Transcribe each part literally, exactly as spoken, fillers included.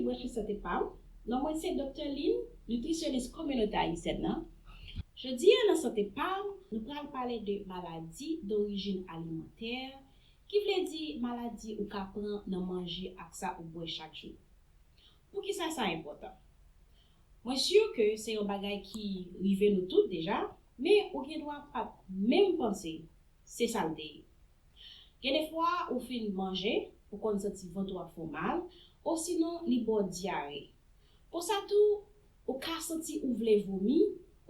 Wè sou Sante Pa M. Non mwen se Doktè Lynn, nitrisyonis kominote ayisyèn nan. Jodi a nan Sante Pa M, nou pral pale de maladi dorijin alimantè, ki vle di maladi ou ka pran nan manje ak sa ou bwè chak jou. Poukisa sa enpòtan? Mwen si ke se yon bagay ki rive nou tout deja, men ou gen dwa pa t menm panse se sa l te ye. Gen defwa ou fin manje, ou konn santi vant ou ap fè w mal, osinon li ba w dyare. Konsa tou, ou ka santi ou vle vomi,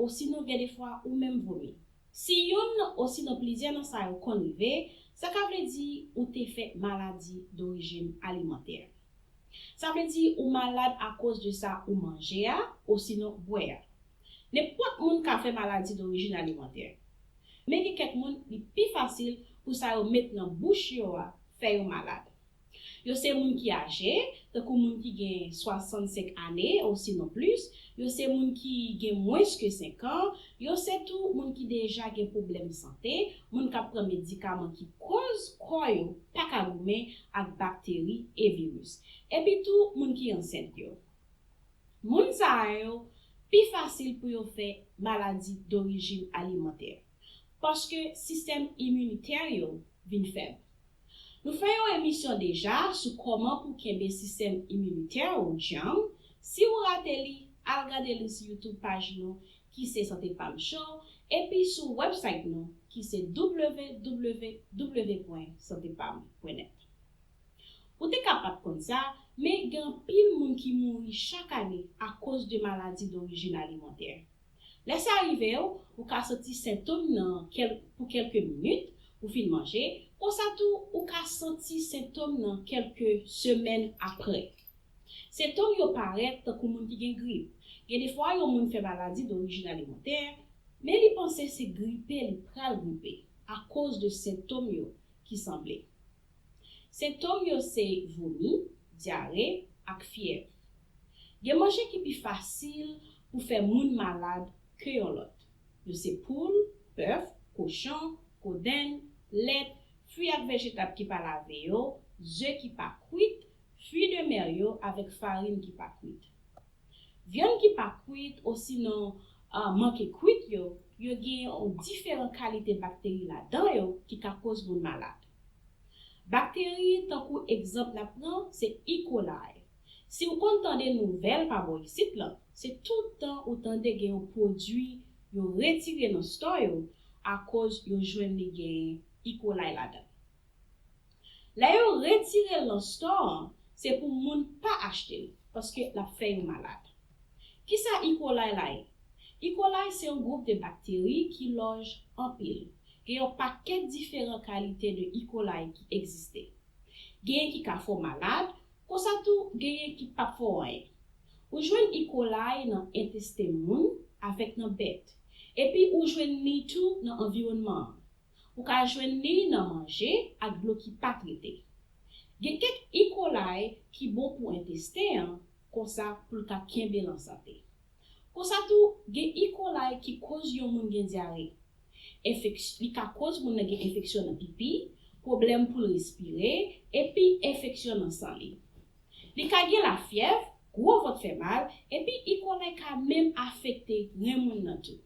osinon gen defwa ou menm vomi. Si youn osinon plizyè nan sa yo konn rive, sa ka vle di ou te fè maladi dorijin alimantè. Sa vle di ou malad akoz de sa ou manje a, osinon bwè a. Nenpòt moun ka fè maladi dorijin alimantè. Men gen kèk moun li pi fasil pou sa yo met nan bouch yo a fè yo malad. Yo se moun ki aje, tankou moun ki gen swasannsenk ane osinon plis, yo se moun ki gen mwens ke senk an, yo se tou moun ki deja gen pwoblèm sante, moun k ap pran medikaman ki koz kò yo pa ka goumen ak bakteri e viris, epi tou moun ki ansent yo. Moun sa yo pi fasil pou yo fè maladi dorijin alimantè, paske sistèm iminitè yo vin fèb. Nou fè yon emisyon deja sou kòman pou kenbe sistèm iminitè ou djanm. Si ou rate li, al gade li sou YouTube paj nou ki se Sante Pa M Show, epi sou website nou ki se www.santepam.net. Ou te ka pa t konn sa, men gen anpil moun ki mouri chak ane akoz de maladi dorijin alimantè. Lè sa rive w, ou ka santi sentòm nan kèl, pou kèlke minit, ou fin manje, konsa tou ou ka santi sentòm nan kèlke semèn apre. Sentòm yo parèt tankou moun ki gen grip. Gen defwa yon moun fè maladi dorijin alimantè, men li panse se gripe li pral gripe akoz de sentòm yo ki sanble. Sentòm yo se vomi, dyare, ak fyèv. Gen manje ki pi fasil pou fè moun malad ke yon lòt. Yo se poul, bèf, kochon, kodenn, lèt, fwi ak vejetab ki pa lave yo, ze ki pa kwit, fwi de mè yo avèk farin ki pa kwit. Vyann ki pa kwit osinon ah, manke kwit yo, yo gen yon diferan kalite bakteri ladan yo ki ka koz moun malad. Bakteri tankou egzanp n ap pran se E. coli. Si w konn tande nouvèl pa bò isit lan, se tout tan ou tande gen yon pwodui yo retire nan stò yo akoz yo jwenn li gen E. coli ladan l. Lè yo retire l nan stò an, se pou moun pa achte l, paske l ap fè yo malad. Kisa E. coli la ye? E. coli se yon gwoup de bakteri ki lòj anpil. Gen yon pakèt diferan kalite de E. coli ki egziste. Genyen ki ka fè w malad, konsa tou genyen ki p ap fè w anyen. Ou jwenn E. coli nan entesten moun avèk nan bèt, epi ou jwenn li tou nan anviwònman an. Ou ka jwenn li nan manje ak dlo ki pa trete. Gen kèk E. coli ki bon pou entesten an, konsa pou l ka kenbe l an sante. Konsa tou, gen E. coli ki koz yon moun gen dyare. Enfeks-, li ka koz moun nan gen enfeksyon nan pipi, pwoblèm pou l respire, epi enfeksyon nan san li. Li ka gen lafyèv, gwo vant fè mal, epi E. coli ka menm afekte ren moun nan tou.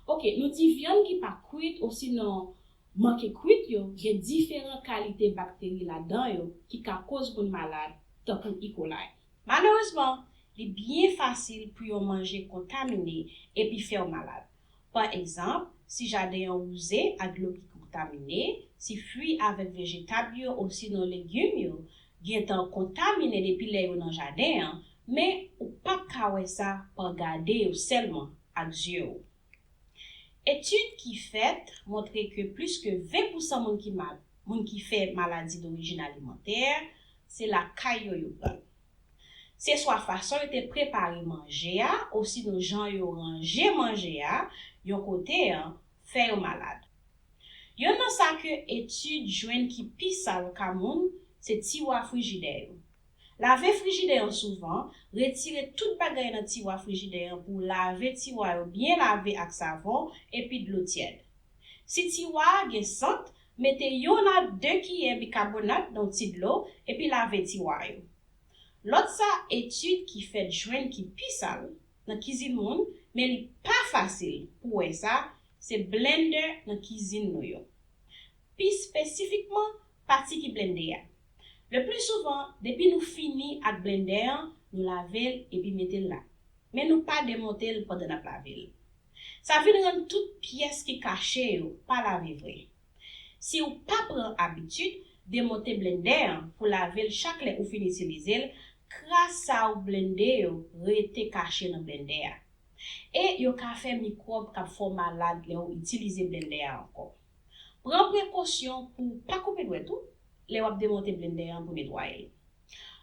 Oke, nou di vyann ki pa kwit osinon manke kwit yo gen diferan kalite bakteri ladan yo ki ka koz moun malad, tankou E. coli. Malerezman, li byen fasil pou yon manje kontamine epi fè w malad. Pa egzanp, si jaden an wouze ak dlo ki kontamine, si fwi avèk vejetab yo osinon legim yo gentan kontamine depi lè yo nan jaden an, men ou p ap ka wè sa pa gade yo sèlman ak zye w. Etid ki fèt montre ke plis ke ven pousan moun ki ma-, moun ki fè maladi dorijin alimantè, se lakay yo yo pran l. Se swa fason yo te prepare manje a, osinon jan yo ranje manje a yon kote an, fè yo malad. Yonn nan sa ke etid jwenn ki pi sal ka moun, se tiwa frijidè yo. Lave frijidè an souvan, retire tout bagay nan tiwa frijidè an pou w lave tiwa yo byen lave ak savon epi dlo tyèd. Si tiwa a gen sant, mete youn a de kiyè bikabonat nan yon ti dlo epi lave tiwa yo. Lòt sa etid ki fèt jwenn ki pi sal nan kizin moun, men li pa fasil pou wè sa, se blendè nan kizin nou yo. Pi espesifikman, pati ki blendè a. Le pli souvan, depi nou fini ak blendè an, nou lave l epi mete l la. Men nou pa demonte l pandan n ap lave l. Sa vin rann tout pyès ki kache yo pa lave vre. Si w pa pran abitid demonte blendè an pou lave l chak lè ou fin itilize l, kras sa ou blende yo rete kache nan blendè a. E yo ka fè mikwòb k ap fè w malad lè w itilize blendè a ankò. Pran prekosyon pou w pa koupe dwèt ou lè w ap demonte blendè an pou netwaye l.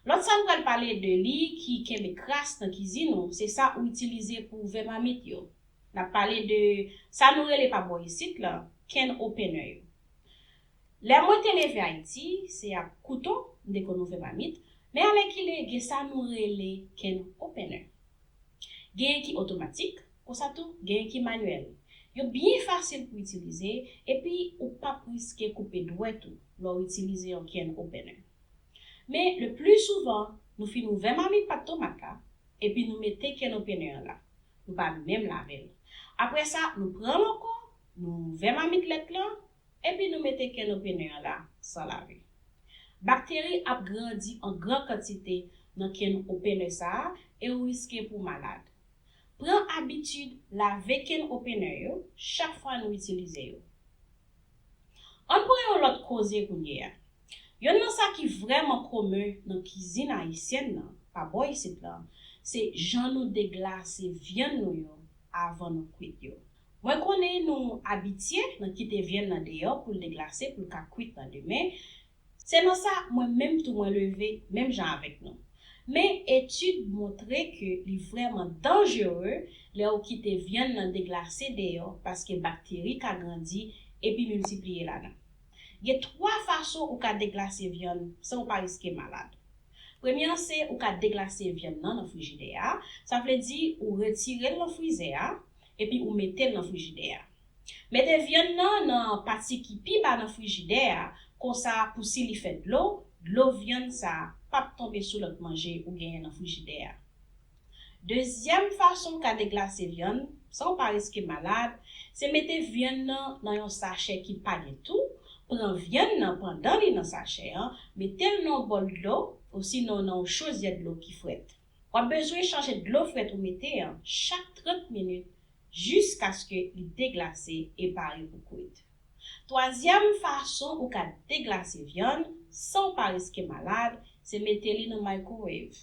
Lòt sa m pral pale de li ki kenbe kras nan kizin ou, se sa ou itilize pou vè mamit yo. N ap pale de sa nou rele pa bò isit la, can opener yo. Lè mwen te leve Ayiti, se ak kouto m te konn ouvè mamit, men alèkile gen sa nou rele can opener. Genyen ki otomatik, konsa tou genyen ki manyèl. Yo byen fasil pou itilize, epi ou p ap riske koupe dwèt ou lè w itilize yon can opener. Men le pli souvan, nou fin ouvè mamit pat tomat la, epi nou mete can opener an la. Nou pa menm lave l. Apre sa, nou pran l ankò, nou ouvè mamit lèt lan, epi nou mete can opener an la san lave. Bakteri ap grandi an gran kantite nan can opener sa a e ou riske pou w malad. Pran abitid lave can opener yo chak fwa nou itilize yo. Ann pran yon lòt koze kounye a. Yonn nan sa ki vrèman komen nan kizin ayisyèn nan, pa bò isit la, se jan nou deglase vyann nou yo avan nou kwit yo. Mwen konnen nou abitye nan kite vyann nan deyò pou l deglase pou l ka kwit nan demen. Se nan sa mwen menm tou mwen leve menm jan avèk nou. Men etid montre ke li vrèman danjere lè w kite vyann nan deglase deyò paske bakteri ka grandi epi miltipliye ladan. Gen twa fason ou ka deglase vyann san w pa riske malad. Premye an se ou ka deglase vyann nan nan frijidè a, sa vle di ou retire l nan frizè a, epi ou mete l nan frijidè a. Mete vyann nan nan pati ki pi ba nan frijidè a, konsa pou si li fè dlo, dlo vyann sa a p ap tonbe sou lòt manje ou genyen nan frijidè a. Dezyèm fason w ka deglase vyann, san w pa riske malad, se mete vyann nan nan yon sachè ki pa gen tou, pran vyann nan pandan li nan sachè an, mete l nan yon bòl dlo, osinon nan yon chozyè dlo ki frèt. W ap bezwen chanje dlo frèt ou mete an chak trant minit jiskaske li deglase e pare pou kwit. Twazyèm fason ou ka deglase vyann san w pa riske malad, se mete li nan microwave.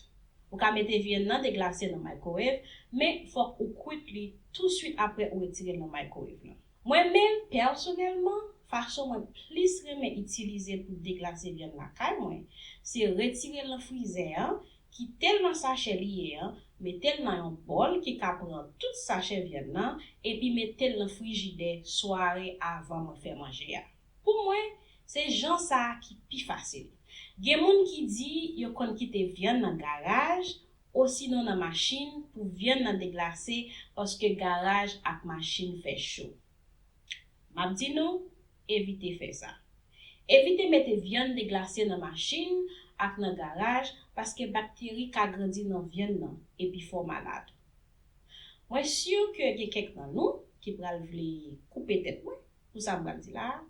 Ou ka mete vyann nan deglase nan microwave, men fòk ou kwit li touswit apre ou retire l nan microwave lan. Mwen menm, pèsonèlman, fason mwen plis renmen itilize pou deglase vyann lakay mwen, se retire l nan frizè an, kite l nan sachè li ye an, mete l nan yon bòl ki ka pran tout sachè vyann nan, epi mete l nan frijidè sware avan mwen fè manje a. Pou mwen, se jan sa a ki pi fasil. Gen moun ki di yo konn kite vyann nan garaj, osinon nan machin pou vyann nan deglase paske garaj ak machin fè cho. M ap di nou, evite fè sa. Evite mete vyann deglase nan machin ak nan garaj paske bakteri ka grandi nan vyann nan epi fè w malad. Mwen si ke gen kèk nan nou ki pral vle koupe tèt mwen pou sa m pral di la a,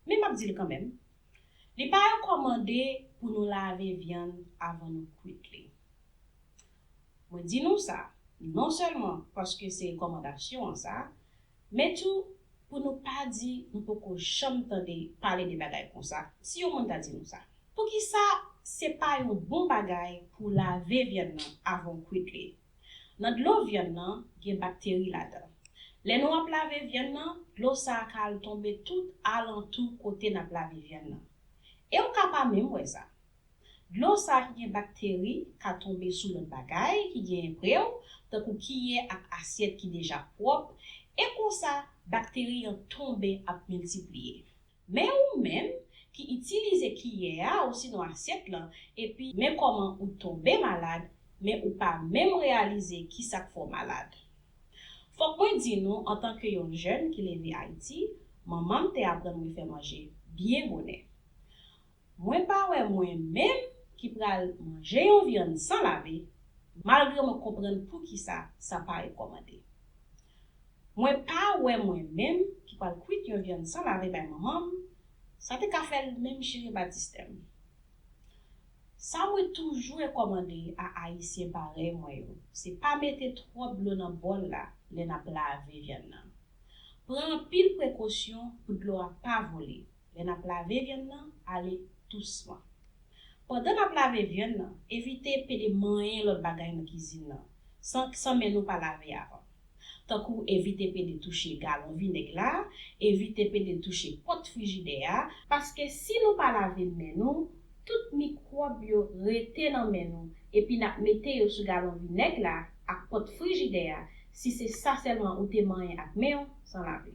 men m ap di l kanmenm. Li pa rekòmande pou nou lave vyann avan nou kwit li. Mwen di nou sa, non sèlman paske se rekòmandasyon an sa, men tou pou nou pa di nou poko janm tande pale de bagay konsa, si yon moun ta di nou sa. Poukisa se pa yon bon bagay pou lave vyann nan avan w kwit li? Nan dlo vyann nan, gen bakteri ladan. Lè nou ap lave vyann nan, dlo sa a ka al tonbe tout alantou kote n ap lave vyann nan. E w ka pa menm wè sa. Dlo sa a ki gen bakteri ka tonbe sou lòt bagay ki genyen pre w, tankou kiyè ak asyèt ki deja pwòp, e konsa, bakteri an tonbe ap miltipliye. Men ou menm ki itilize kiyè a osinon asyèt lan, epi men kòman ou tonbe malad, men ou pa menm reyalize kisa k fè w malad. Fòk mwen di nou, antanke yon jèn ki leve Ayiti, manman m te aprann mwen fè manje byen bonè. Mwen pa wè mwen menm ki pral manje yon vyann san lave, malgre mwen konprann poukisa sa pa rekòmande. Mwen pa wè mwen menm ki pral kwit yon vyann san lave bay manman m, sa te ka fè l menm chire batistè m. Sa mwen toujou rekòmande a Ayisyen parèy mwen yo, se pa mete twòp dlo nan bòl la lè n ap lave vyann nan. Pran anpil prekosyon pou dlo a pa vole lè n ap lave vyann nan, ale dousman. Pandan n ap lave vyann nan, evite pede manyen lòt bagay nan kizin nan san, san men nou pa lave avan. Tankou evite pede touche galon vinèg la, evite pede touche pòt frijidè a, paske si nou pa lave men nou, tout mikwòb yo rete nan men nou, epi n ap mete yo sou galon vinèg la ak pòt frijidè a, si se sa sèlman ou te manyen ak men w san lave.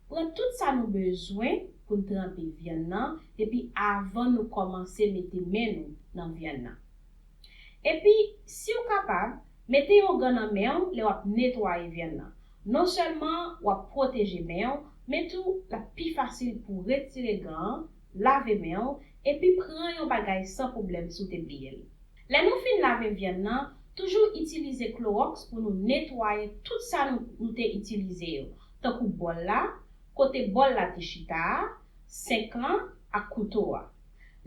Pran tout sa nou bezwen pou n tranpe vyann nan depi avan nou kòmanse mete men nou nan vyann nan. Epi, si w kapab, mete yon gan nan men w lè w ap netwaye vyann nan. Non sèlman w ap pwoteje men w, men tou l ap pi fasil pou w retire gan an, lave men w, epi pran yon bagay san pwoblèm si w te bliye l. Lè nou fin lave vyann nan, toujou itilize klowòks pou nou netwaye tout sa nou, nou te itilize yo, tankou bòl la, kote bòl la te chita a, senk lan ak kouto a.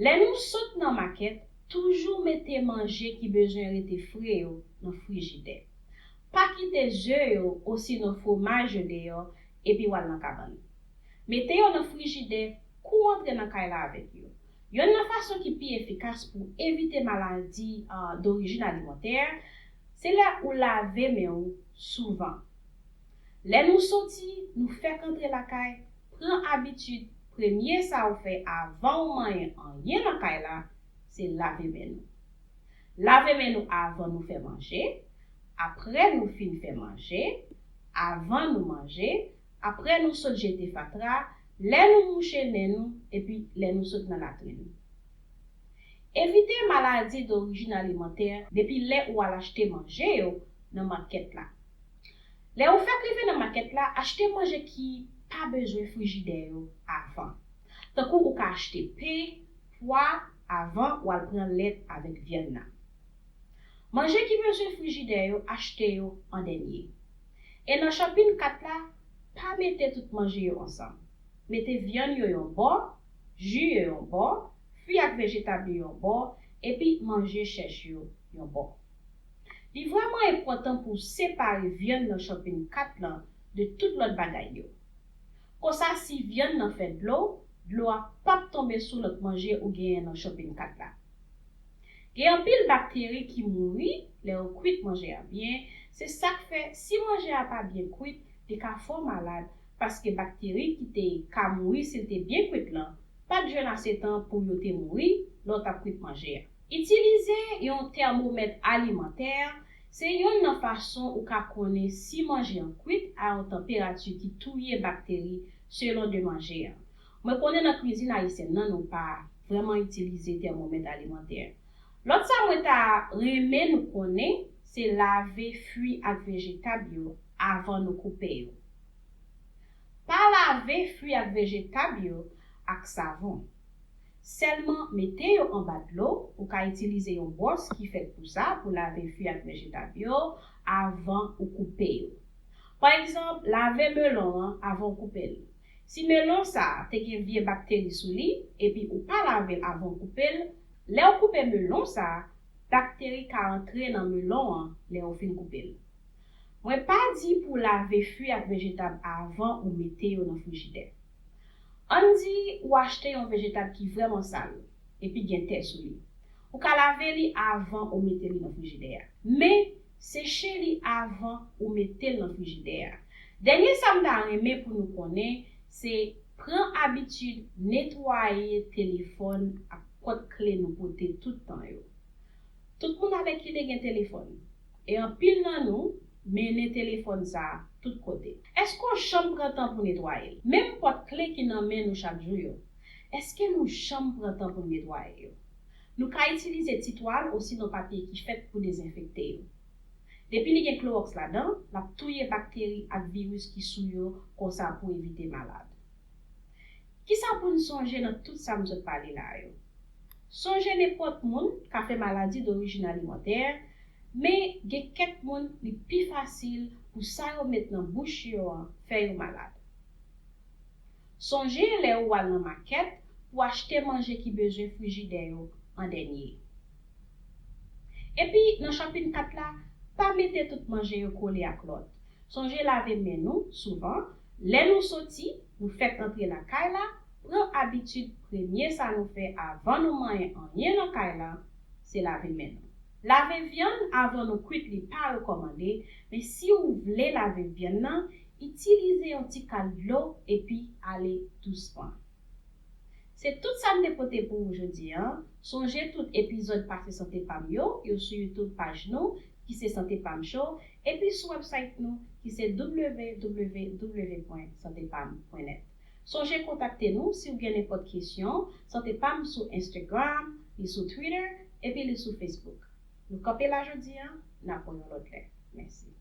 Lè nou sot nan makèt, toujou mete manje ki bezwen rete fre yo nan frijidè. Pa kite ze yo osinon fwomaj yo deyò epi w al nan kabann. Mete yo nan frijidè kou w antre nan kay la avèk yo. Yonn nan fason ki pi efikas pou evite maladi, ah, dorijin alimantè, se lè ou lave men w souvan. Lè nou soti, nou fèk antre lakay, pran abitid, premye sa ou fè avan ou manyen anyen nan kay la, se lave men nou. Lave men nou avan nou fè manje, apre nou fin fè manje, avan nou manje, apre nou sot jete fatra, lè nou mouche nen nou, epi lè nou sot nan latrin. Evite maladi dorijin alimantè depi lè ou al achte manje yo nan makèt la. Lè ou fèk rive nan makèt la, achte manje ki pa bezwen frijidè yo avan. Tankou ou ka achte pen, pwa, avan w al pran lèt avèk vyann nan. Manje ki bezwen frijidè yo, achte yo an dènye. E nan chòpin kat la, pa mete tout manje yo ansanm. Mete vyann yo yon bò, ji yo yon bò, fwi ak vejetab yo yon bò, epi manje chèch yo yon bò. Li vrèman enpòtan pou w separe vyann nan chòpin kat lan de tout lòt bagay yo. Konsa, si vyann nan fè dlo, dlo a p ap tonbe sou lòt manje ou genyen nan chòpin kat la. Gen anpil bakteri ki mouri lè yo kwit manje a byen, se sa k fè si manje a pa byen kwit, li ka fè w malad, paske bakteri ki te ka mouri si l te byen kwit lan, pa t jwenn ase tan pou yo te mouri lè w t ap kwit manje a. Itilize yon tèmomèt alimantè, se yonn nan fason ou ka konnen si manje an kwit a yon tanperati ki touye bakteri selon de manje an. Mwen konnen nan kwizin ayisyèn nan, nou pa vrèman itilize tèmomèt alimantè. Lòt sa mwen ta renmen nou konnen, se lave fwi ak vejetab yo avan nou koupe yo. Pa lave fwi ak vejetab yo ak savon. Sèlman mete yo anba dlo, ou ka itilize yon bwòs ki fèt pou sa, pou lave fwi ak vejetab yo avan ou koupe yo. Pa egzanp, lave melon an avan w koupe l. Si melon sa a te gen vye bakteri sou li, epi ou pa lave l avan w koupe l, lè w koupe melon sa a, bakteri ka antre nan melon an lè w fin koupe l. Mwen pa di pou lave fwi ak vejetab avan ou mete yo nan frijidè. Ann di ou achte yon vejetab ki vrèman sal, epi gen tè sou li. Ou ka lave li avan ou mete li nan frijidè a. Men, seche li avan ou mete l nan frijidè a. Dènye sa m ta renmen pou nou konnen, se pran abitid netwaye telefòn ak pòt kle nou pote tout tan yo. Tout moun avèk ki te gen telefòn. E anpil nan nou mennen telefòn sa a tout kote. Èske w janm pran tan pou netwaye l? Menm pòt kle ki nan men nou chak jou yo, èske nou janm pran tan pou n netwaye yo? Nou ka itilize ti twal osinon papye ki fèt pou dezenfekte yo. Depi li gen klowòks ladan, l ap touye bakteri ak viris ki sou yo konsa pou evite malad. Kisa pou n sonje nan tout sa m sot pale la yo? Sonje nenpòt moun ka fè maladi dorijin alimantè, men gen kèk moun li pi fasil pou sa yo met nan bouch yo an fè yo malad. Sonje lè ou al nan makèt pou achte manje ki bezwen frijidè yo an dènye. Epi nan chòpin kat la, pa mete tout manje yo kole ak lòt. Sonje lave men nou souvan. Lè nou soti, nou fèk antre lakay la, pran abitid premye sa nou fè avan nou manyen anyen nan kay la, se lave men nou. Lave vyann avan nou kwit li pa rekòmande, men si ou vle lave vyann nan, itilize yon ti kal dlo epi ale dousman. Se tout sa m te pote pou ou jodi a. Sonje tout epizòd pase Sante Pam yo, yo sou YouTube paj nou ki se Sante Pam Show, epi sou website nou ki se w w w pwen sante pam pwen nèt. Sonje kontakte nou si w gen nenpòt kesyon. Sante Pam sou Instagram, li sou Twitter, epi li sou Facebook. Nou kanpe la jodi a, n ap wè yon lòt lè. Mèsi.